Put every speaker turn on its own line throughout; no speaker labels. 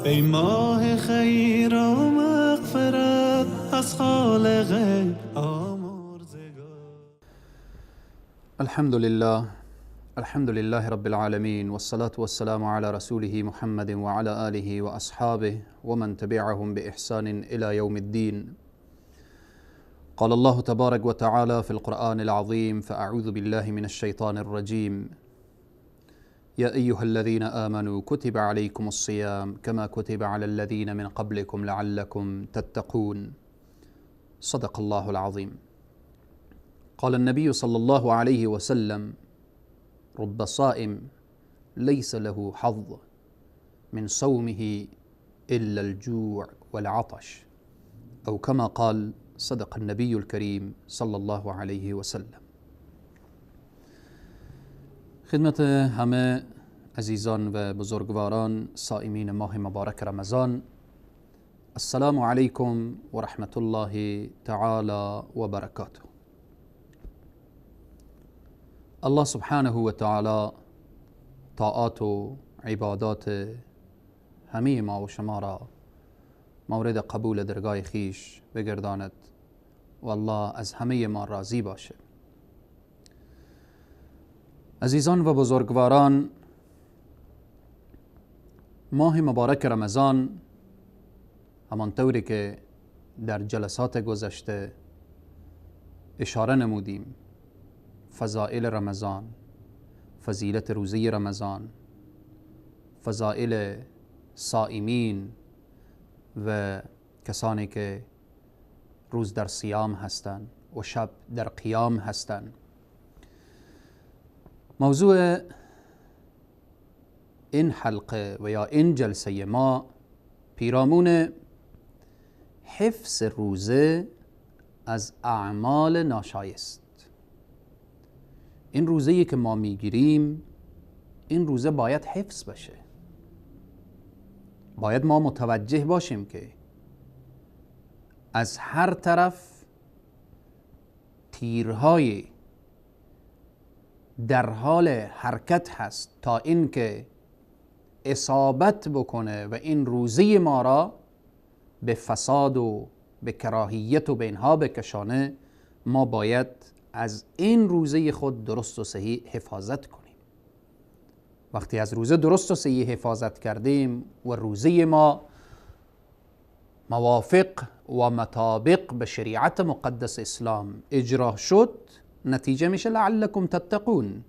ای ماه خیر و مغفرت از خالق آمرزگار.
الحمد لله، الحمد لله رب العالمين، والصلاة والسلام على رسوله محمد وعلى آله وأصحابه ومن تبعهم بإحسان إلى يوم الدين. قال الله تبارك وتعالى في القرآن العظيم: فأعوذ بالله من الشيطان الرجيم، يا أيها الذين آمنوا كتب عليكم الصيام كما كتب على الذين من قبلكم لعلكم تتقون. صدق الله العظيم. قال النبي صلى الله عليه وسلم: رب صائم ليس له حظ من صومه إلا الجوع والعطش، أو كما قال صدق النبي الكريم صلى الله عليه وسلم. خدمت همه عزیزان و بزرگواران صائمین ماه مبارک رمضان، السلام علیکم و رحمت الله تعالی و برکاته. الله سبحانه و تعالی طاعات و عبادات همه ما و شما را مورد قبول درگاه خیش بگرداند و الله از همه ما راضی باشه. عزیزان و بزرگواران، ماه مبارک رمضان همانطوری که در جلسات گذشته اشاره نمودیم، فضائل رمضان، فضیلت روزه رمضان، فضائل صائمین و کسانی که روز در صیام هستند و شب در قیام هستند. موضوع این حلقه و یا این جلسه ما پیرامون حفظ روزه از اعمال ناشایست. این روزه‌ای که ما میگیریم، این روزه باید حفظ بشه. باید ما متوجه باشیم که از هر طرف تیرهای در حال حرکت هست تا اینکه اصابت بکنه و این روزه ما را به فساد و به کراهیت و به اینها بکشانه. ما باید از این روزه خود درست و صحیح حفاظت کنیم. وقتی از روزه درست و صحیح حفاظت کردیم و روزه ما موافق و مطابق به شریعت مقدس اسلام اجرا شد، نتیجه میشه لعلکم تتقون،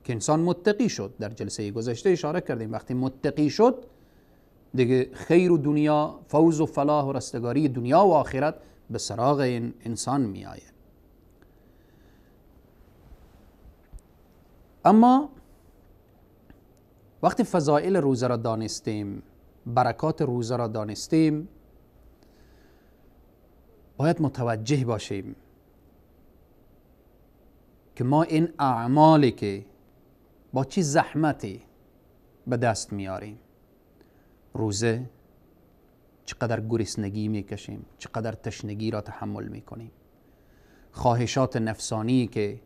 که انسان متقی شد. در جلسه گذشته اشاره کردیم وقتی متقی شد دیگه خیر و دنیا، فوز و فلاح و رستگاری دنیا و آخرت به سراغ این انسان می آید. اما وقتی فضائل روزه را دانستیم، برکات روزه را دانستیم، باید متوجه باشیم که ما این اعمالی که با چه زحمتی به دست میاریم، روزه چقدر گرسنگی میکشیم، چقدر تشنگی را تحمل میکنیم، خواهشات نفسانی که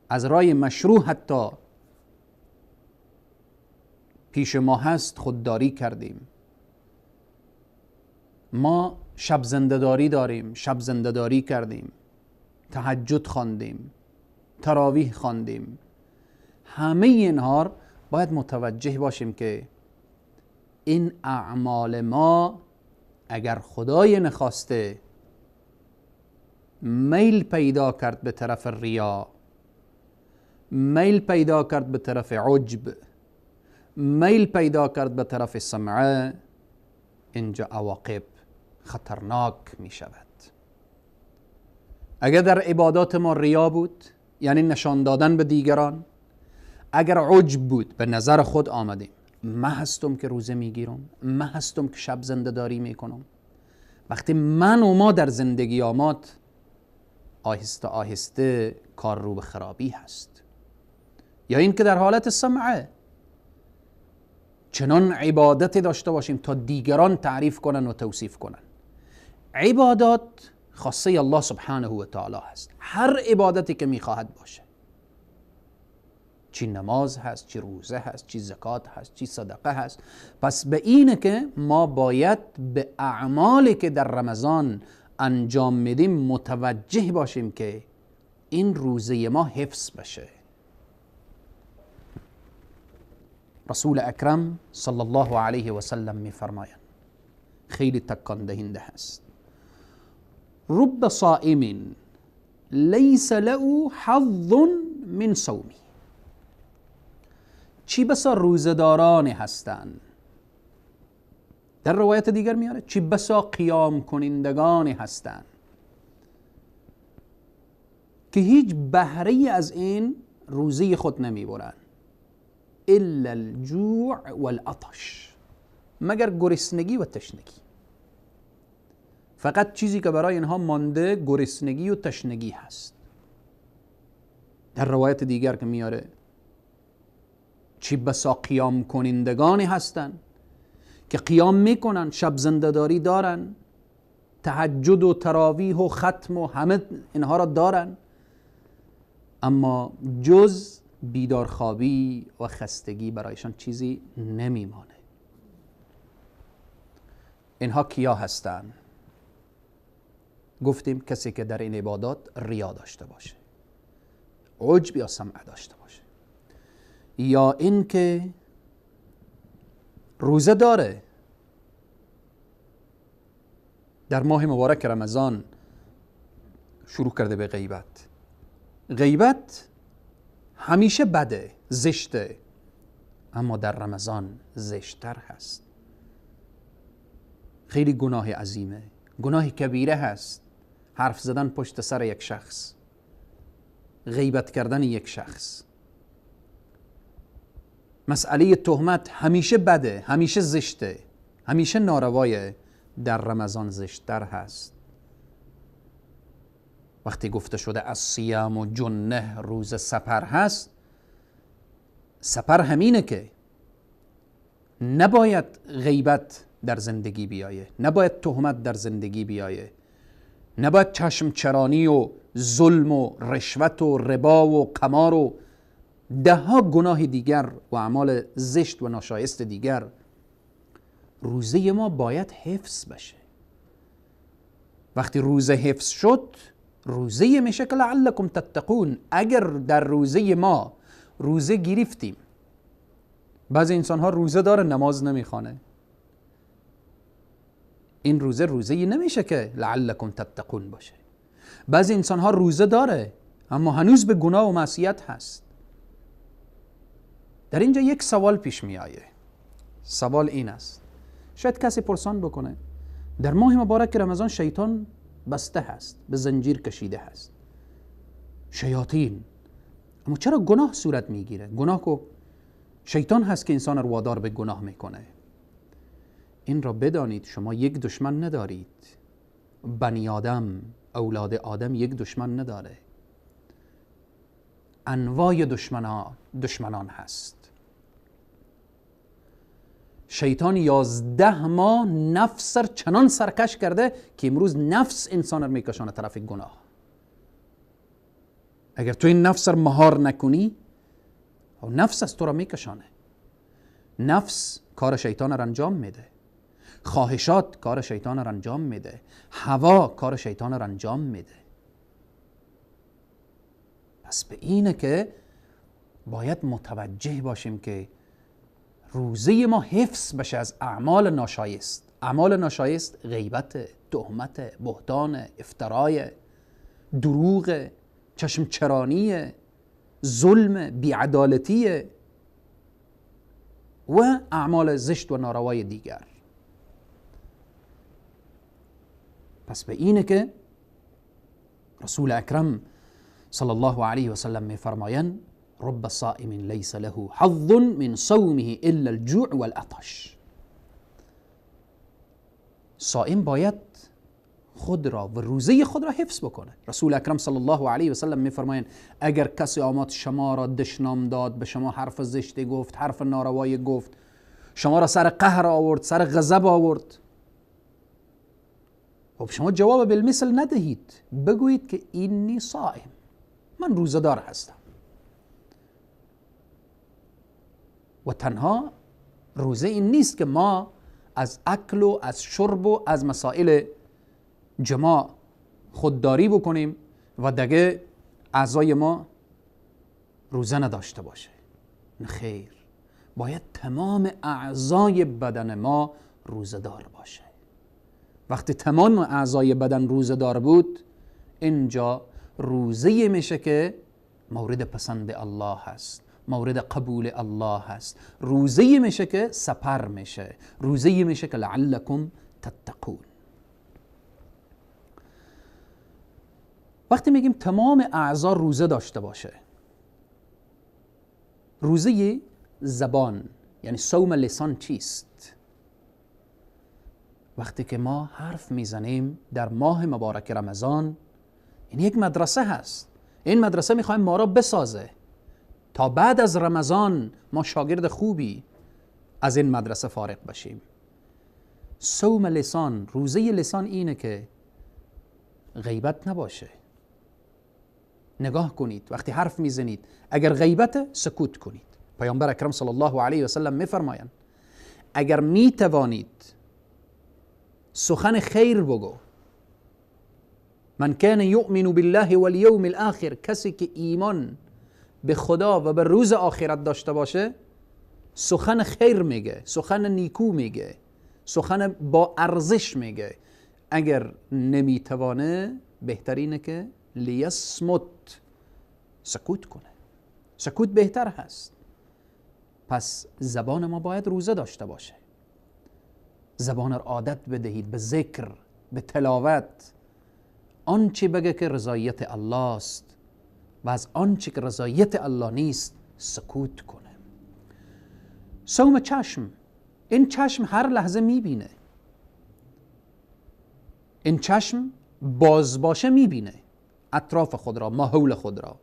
از رای مشروع حتی پیش ما هست خودداری کردیم، ما شب زنده‌داری داریم، شب زنده‌داری کردیم، تهجد خواندیم، تراویح خواندیم. همه اینها باید متوجه باشیم که این اعمال ما اگر خدای نخواسته میل پیدا کرد به طرف ریا، میل پیدا کرد به طرف عجب، میل پیدا کرد به طرف سمعه، اینجا عواقب خطرناک می شود. اگر در عبادات ما ریا بود، یعنی نشان دادن به دیگران، اگر عجب بود، به نظر خود آمدیم، من هستم که روزه میگیرم، من هستم که شب زنده داری میکنم. وقتی من و ما در زندگی آمد، آهسته آهسته کار رو به خرابی هست. یا این که در حالت سمعه چنان عبادت داشته باشیم تا دیگران تعریف کنن و توصیف کنن. عبادات خاصه الله سبحانه و تعالی هست، هر عبادتی که میخواهد باشه. چی نماز هست، چی روزه هست، چی زکات هست، چی صدقه هست. پس به اینه که ما باید به اعمالی که در رمضان انجام میدیم متوجه باشیم که این روزه ما حفظ بشه. رسول اکرم صلی الله علیه و سلم میفرمایند، خیلی تکان دهنده هست، رب صائم لیس له حظ من صومی. چی بسا روزه‌داران هستند، در روایت دیگر میاره چی بسا قیام کنندگان هستند که هیچ بهره از این روزه خود نمیبرند، الا الجوع والعطش، مگر گرسنگی و تشنگی. فقط چیزی که برای اینها مانده گرسنگی و تشنگی هست. در روایت دیگر که میاره چی بسا قیام کنندگانی هستند که قیام میکنن، شب زنده‌داری دارن، تهجد و تراویح و ختم و همه اینها را دارن، اما جز بیدارخوابی و خستگی برایشان چیزی نمیمانه. اینها کیا هستند؟ گفتیم کسی که در این عبادات ریا داشته باشه، عجب یا سمعه داشته باشه، یا اینکه روزه داره در ماه مبارک رمضان شروع کرده به غیبت. غیبت همیشه بده، زشته، اما در رمضان زشت‌تر هست. خیلی گناه عظیمه، گناه کبیره هست حرف زدن پشت سر یک شخص، غیبت کردن یک شخص. مسئله تهمت همیشه بده، همیشه زشته، همیشه ناروایه، در رمضان زشت‌تر هست. وقتی گفته شده از صیام و جنه، روز سپر هست، سپر همینه که نباید غیبت در زندگی بیایه، نباید تهمت در زندگی بیایه، نباید چشم چرانی و ظلم و رشوت و ربا و قمار و ده ها گناه دیگر و اعمال زشت و ناشایست دیگر. روزه ما باید حفظ بشه. وقتی روزه حفظ شد، روزه میشه که لعلکم تتقون. اگر در روزه ما روزه گرفتیم، بعضی انسان ها روزه داره نماز نمیخوانه، این روزه روزه نمیشه که لعلکم تتقون باشه. بعضی انسان ها روزه داره اما هنوز به گناه و معصیت هست. در اینجا یک سوال پیش می آیه. سوال این است، شاید کسی پرسان بکنه در ماه مبارک رمضان شیطان بسته هست، به زنجیر کشیده هست، شیاطین، اما چرا گناه صورت میگیره؟ گناه کو شیطان هست که انسان رو وادار به گناه میکنه. این را بدانید شما یک دشمن ندارید. بنی آدم، اولاد آدم یک دشمن نداره، انواع دشمنان هست. شیطان 11 ماه نفس را چنان سرکش کرده که امروز نفس انسان را میکشانه طرف گناه. اگر تو این نفس را مهار نکنی، نفس از تو را میکشانه. نفس کار شیطان را انجام میده، خواهشات کار شیطان را انجام میده، هوا کار شیطان را انجام میده. پس به اینه که باید متوجه باشیم که روزه ما حفظ بشه از اعمال ناشایست. اعمال ناشایست غیبت، تهمت، بهتان، افترای، دروغ، چشم چرانی، ظلم، بیعدالتی و اعمال زشت و ناروای دیگر. پس به اینه که رسول اکرم صلی الله علیه و سلم میفرمایند رب صائم لیس له حظ من صومه الا الجوع والعطش. صائم باید خود را و روزه خود را حفظ بکنه. رسول اکرم صلی الله علیه و سلم میفرمایند اگر کسی آمد شما را دشنام داد، به شما حرف زشتی گفت، حرف ناروایی گفت، شما را سر قهر آورد، سر غضب آورد، خب شما جواب بالمثل ندهید، بگویید که اینی صائم، من روزه‌دار هستم. و تنها روزه این نیست که ما از اکل و از شرب و از مسائل جماع خودداری بکنیم و دیگه اعضای ما روزه نداشته باشه. خیر، باید تمام اعضای بدن ما روزه دار باشه. وقتی تمام اعضای بدن روزه دار بود، اینجا روزه میشه که مورد پسند الله هست، مورد قبول الله هست. روزه میشه که سپر میشه، روزه میشه که لعلکم تتقون. وقتی میگیم تمام اعضا روزه داشته باشه، روزه زبان یعنی صوم لسان چیست؟ وقتی که ما حرف میزنیم در ماه مبارک رمضان، این یک مدرسه هست. این مدرسه میخوایم ما را بسازه تا بعد از رمضان ما شاگرد خوبی از این مدرسه فارغ بشیم. صوم لسان، روزه لسان اینه که غیبت نباشه. نگاه کنید وقتی حرف میزنید، اگر غیبت سکوت کنید. پیامبر اکرم صلی الله علیه و سلم میفرمایند اگر میتوانید سخن خیر بگو. من کان یؤمن بالله والیوم الاخر، کسی که ایمان به خدا و به روز آخرت داشته باشه سخن خیر میگه، سخن نیکو میگه، سخن با ارزش میگه. اگر نمیتوانه بهترینه که لیصمت، سکوت کنه. سکوت بهتر هست. پس زبان ما باید روزه داشته باشه. زبان را عادت بدهید به ذکر، به تلاوت، آنچه بگه که رضایت الله است و از آنچه که رضایت الله نیست سکوت کنه. صوم چشم، این چشم هر لحظه میبینه، این چشم باز باشه میبینه اطراف خود را، ماحول خود را.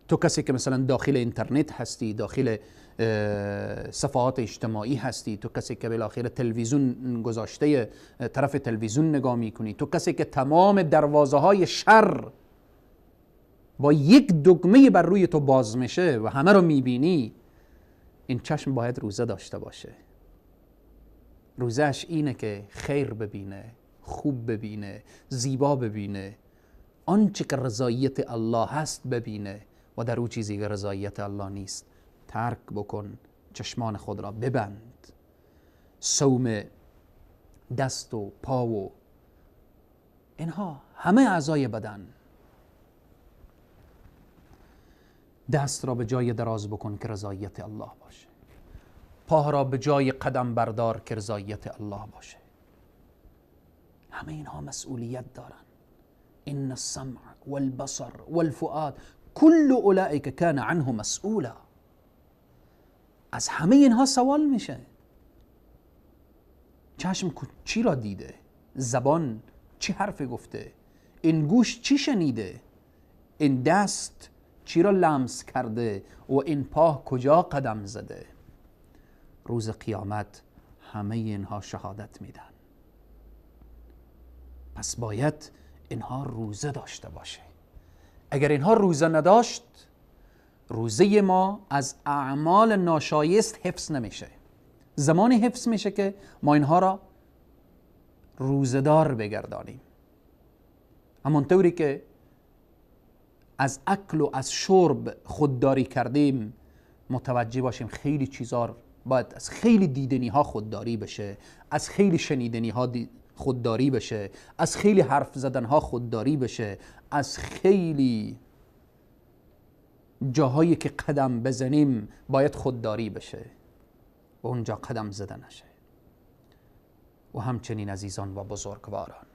تو کسی که مثلا داخل اینترنت هستی، داخل صفحات اجتماعی هستی، تو کسی که بالاخره تلویزیون گذاشته طرف تلویزیون نگاه میکنی، تو کسی که تمام دروازه های شر با یک دکمه بر روی تو باز میشه و همه رو میبینی، این چشم باید روزه داشته باشه. روزهش اینه که خیر ببینه، خوب ببینه، زیبا ببینه، آنچه که رضایت الله هست ببینه و در او چیزی که رضایت الله نیست ترک بکن. چشمان خود را ببند. صوم دست و پا و اینها همه اعضای بدن. دست را به جای دراز بکن که رضایت الله باشه، پا را به جای قدم بردار که رضایت الله باشه. همه اینها مسئولیت دارن. ان السمع والبصر والفؤاد كل اولئک کان عنه مسئولا. از همه اینها سوال میشه. چشم چی را دیده؟ زبان چی حرف گفته؟ این گوش چی شنیده؟ این دست چی را لمس کرده؟ و این پا کجا قدم زده؟ روز قیامت همه اینها شهادت میدن. پس باید اینها روزه داشته باشه. اگر اینها روزه نداشت، روزه ما از اعمال ناشایست حفظ نمیشه. زمانی حفظ میشه که ما اینها را روزه‌دار بگردانیم. همانطوری که از اکل و از شرب خودداری کردیم، متوجه باشیم خیلی چیزا باید از خیلی دیدنی ها خودداری بشه، از خیلی شنیدنی ها خودداری بشه، از خیلی حرف زدن ها خودداری بشه، از خیلی جاهایی که قدم بزنیم باید خودداری بشه و اونجا قدم زده نشه. و همچنین عزیزان و بزرگواران،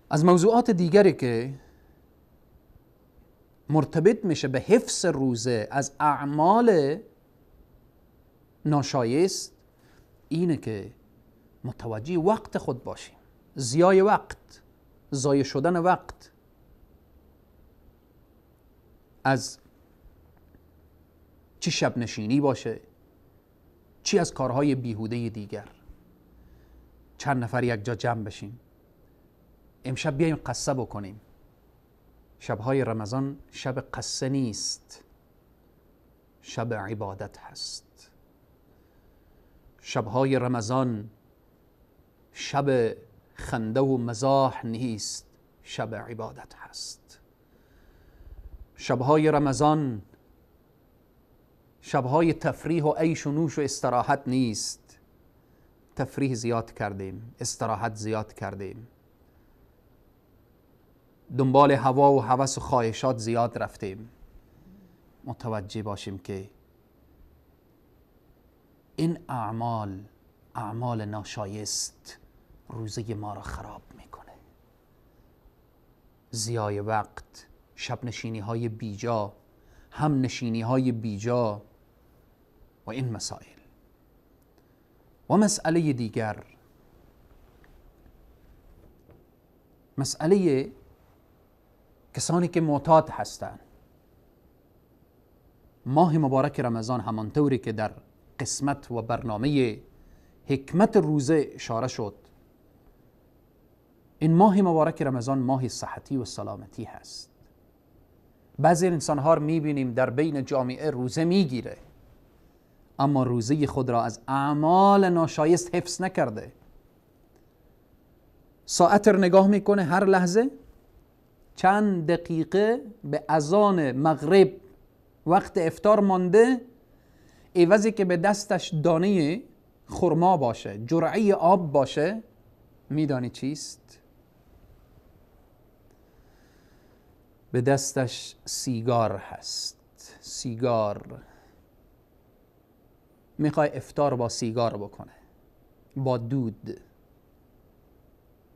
از موضوعات دیگری که مرتبط میشه به حفظ روزه از اعمال ناشایست اینه که متوجه وقت خود باشیم. زیای وقت، ضایع شدن وقت، از چی شب نشینی باشه، چی از کارهای بیهوده دیگر. چند نفر یک جا جمع بشیم، امشب بیایم قصه بکنیم. شبهای رمضان شب قصه نیست. شب عبادت هست. شبهای رمضان شب خنده و مزاح نیست، شب عبادت هست. شبهای رمضان شبهای تفریح و عیش و نوش و استراحت نیست. تفریح زیاد کردیم، استراحت زیاد کردیم، دنبال هوا و هوس و خواهشات زیاد رفتیم. متوجه باشیم که این اعمال، اعمال ناشایست، روزه ما را خراب میکنه. زیای وقت، شب نشینی های بیجا، هم نشینی های بیجا و این مسائل. و مسئله دیگر، مسئله کسانی که معتاد هستند. ماه مبارک رمضان همانطوری که در قسمت و برنامه حکمت روزه اشاره شد، این ماه مبارک رمضان ماه صحتی و سلامتی هست. بعضی انسان ها رو میبینیم در بین جامعه روزه میگیره، اما روزه خود را از اعمال ناشایست حفظ نکرده. ساعت رو نگاه میکنه، هر لحظه چند دقیقه به اذان مغرب وقت افطار مانده، عوضی که به دستش دانه خرما باشه، جرعه آب باشه، میدانی چیست؟ به دستش سیگار هست. سیگار میخوای افطار با سیگار بکنه، با دود.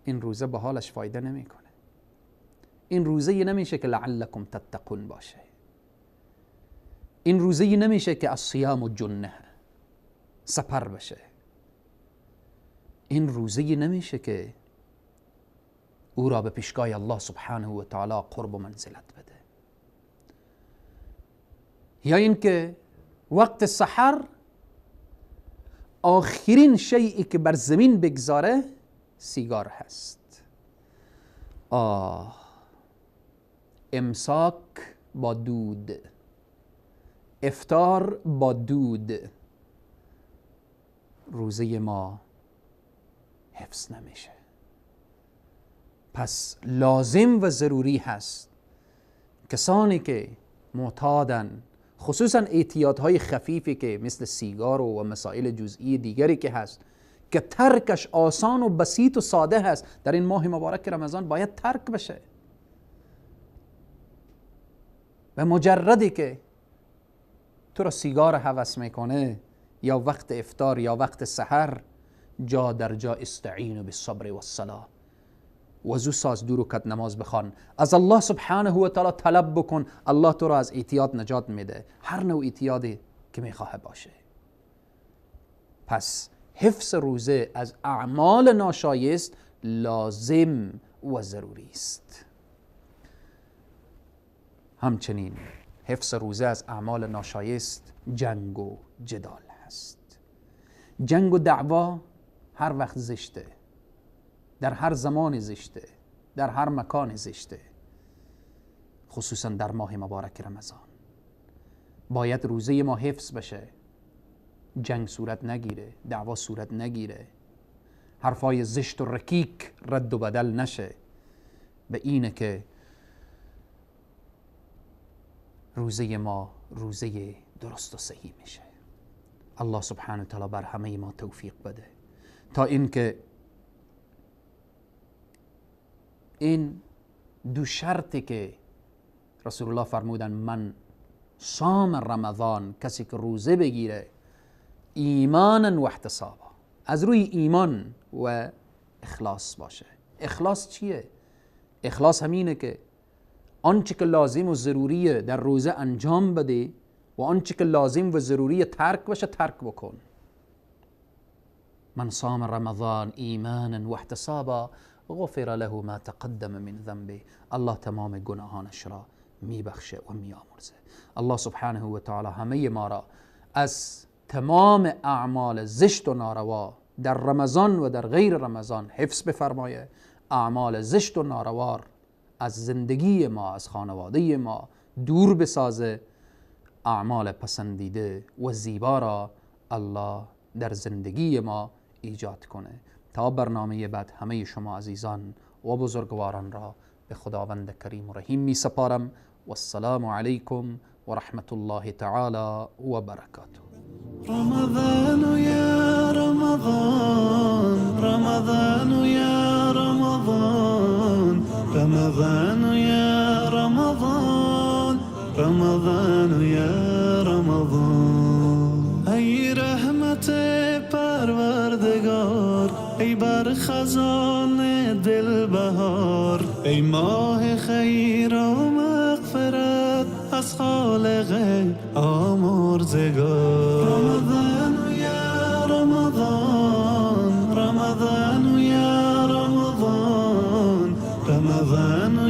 این روزه به حالش فایده نمیکنه. این روزه نمیشه که لعلکم تتقون باشه. این روزه نمیشه که الصیام و جنه سپر بشه. این روزه نمیشه که او را به پیشگاه الله سبحانه و تعالی قرب و منزلت بده. یا اینکه وقت سحر آخرین شیئی که بر زمین بگذاره سیگار هست. آه، امساک با دود، افطار با دود، روزه ما حفظ نمیشه. پس لازم و ضروری هست کسانی که معتادن، خصوصا اعتیادهای خفیفی که مثل سیگار و مسائل جزئی دیگری که هست که ترکش آسان و بسیط و ساده هست، در این ماه مبارک رمضان باید ترک بشه. و مجردی که تو را سیگار هوس میکنه یا وقت افطار یا وقت سحر، جا در جا استعینوا بالصبر والصلاة، وضو ساز، دو رکعت نماز بخوان، از الله سبحانه و تعالی طلب بکن، الله تو را از اعتیاد نجات میده، هر نوع اعتیادی که میخواه باشه. پس حفظ روزه از اعمال ناشایست لازم و ضروری است. همچنین حفظ روزه از اعمال ناشایست جنگ و جدال هست. جنگ و دعوا هر وقت زشته، در هر زمان زشته، در هر مکان زشته، خصوصا در ماه مبارک رمضان. باید روزه ما حفظ بشه، جنگ صورت نگیره، دعوا صورت نگیره، حرفای زشت و رکیک رد و بدل نشه. به اینه که روزه ما روزه درست و صحیح میشه. الله سبحانه و تعالی بر همه ما توفیق بده تا اینکه این دو شرطی که رسول الله فرمودن من صام رمضان، کسی که روزه بگیره ایمانا و احتسابا، از روی ایمان و اخلاص باشه. اخلاص چیه؟ اخلاص همینه که آنچه که لازم و ضروریه در روزه انجام بده و آنچه که لازم و ضروریه ترک باشه ترک بکن. من صام رمضان ایمانا و احتسابا غفر له ما تقدم من ذنبه، الله تمام گناهانش را میبخشه و میآمرزه. الله سبحانه و تعالی همه ما را از تمام اعمال زشت و ناروا در رمضان و در غیر رمضان حفظ بفرمایه. اعمال زشت و ناروا از زندگی ما، از خانواده ما دور بسازه. اعمال پسندیده و زیبا را الله در زندگی ما ایجاد کنه. تا برنامه بعد همه شما عزیزان و بزرگواران را به خداوند کریم و رحیم می سپارم. و السلام علیکم و رحمت الله تعالی و برکاته.
رمضان یا رمضان، رمضان یا رمضان، رمضان یا رمضان، رمضان یا رمضان. ای رحمت پروردگار، ای بر خزان دل بهار، ای ماه خیر و مغفرت از خالق آمرزگار. رمضان یا رمضان، رمضان یا رمضان، رمضان